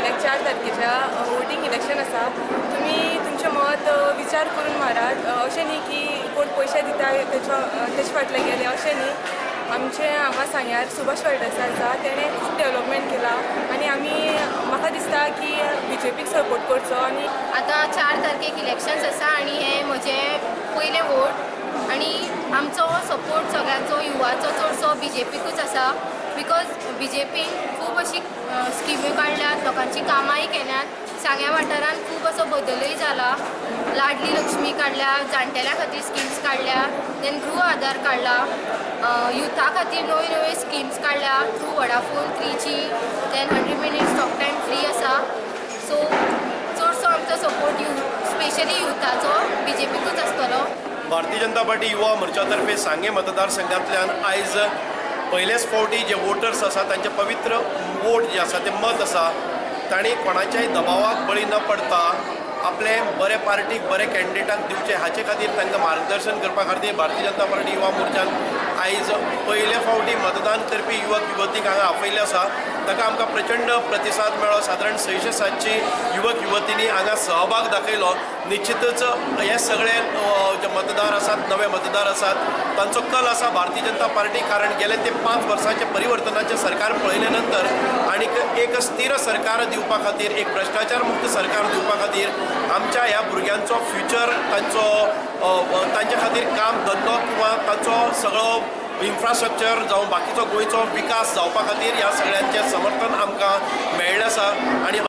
फाल्यां 4 तारखेच्या voting election आसा. तुमी तुमचें मत विचार करून मारात. अशें न्ही की कोण पयशे दिता तेच्या फाटल्यान गेले अशें न्ही. आमचे हांगा सांग्यार सुभाष फळदेसाय आसा, तेणें खूब डेवलपमेंट केला आनी आमी म्हाका दिसता की बीजेपीक सपोर्ट करचो. आनी आतां 4 तारखेक इलेक्शन्स आसा आनी हें म्हजें पयलें वोट आनी आमचो सपोर्ट सगळ्यांचो युवाचो चडसो बीजेपीकूच आसा. Because बीजेपीन खूब अशी स्किम्यो काडल्यात, लोकांची कामांय केल्यात. सांग्या वाठारांत खूब असो बदलूय जाला. लाडली लक्ष्मी काडल्या, जाणटेल्या खातीर स्किम्स काडल्या, देन गृह आधार काडला, युथा खातीर नव्यो नव्यो स्किम्स काडल्या through Vodafone 3G, then 100 minutes talk time free आसा. सो चडसो आमचो सपोर्ट स्पेशली युथाचो बीजेपीकूच आसतलो. भारतीय जनता पार्टी युवा मोर्चा तर्फे सांगे मतदारसंघांतल्यान आयज पयलेच फावटी जे वोटर्स आसा तांचे पवित्र वोट जे आसा ते मत आसा तांणी कोणाच्याय दबावाक बळी न पडता आपले बरे पार्टीक बरे कॅन्डिडेटाक दिवचे हाचे खातीर तांकां मार्गदर्शन करपा खातीर भारतीय जनता पार्टी युवा मोर्चान आयज पयले फावटी मतदान करपी युवक युवतींक हांगा आपयल्ले आसा. ताका आमकां प्रचंड प्रतिसाद मेळ्ळो. सादारण 600-700 युवक युवतींनी हांगा सहभाग दाखयलो. निश्चितच हे सगळे जे मतदार आसात, नवे मतदार आसात, तांचो कल आसा भारतीय जनता पार्टी, कारण गेले ते 5 वर्सांचे परिवर्तनाचें सरकार पळयले नंतर आनीक एक स्थिर सरकार दिवपा खातीर, एक भ्रश्टाचार मुक्त सरकार दिवपा खातीर आमच्या ह्या भुरग्यांचो फ्युचर, तांचो तांचे खातीर काम धंदो किंवा तांचो सगळो इन्फ्रास्ट्रक्चर जावं बाकीचो गोंयचो विकास जावपा खातीर ह्या सगळ्यांचें समर्थन आमकां मेळ्ळें आसा. आनी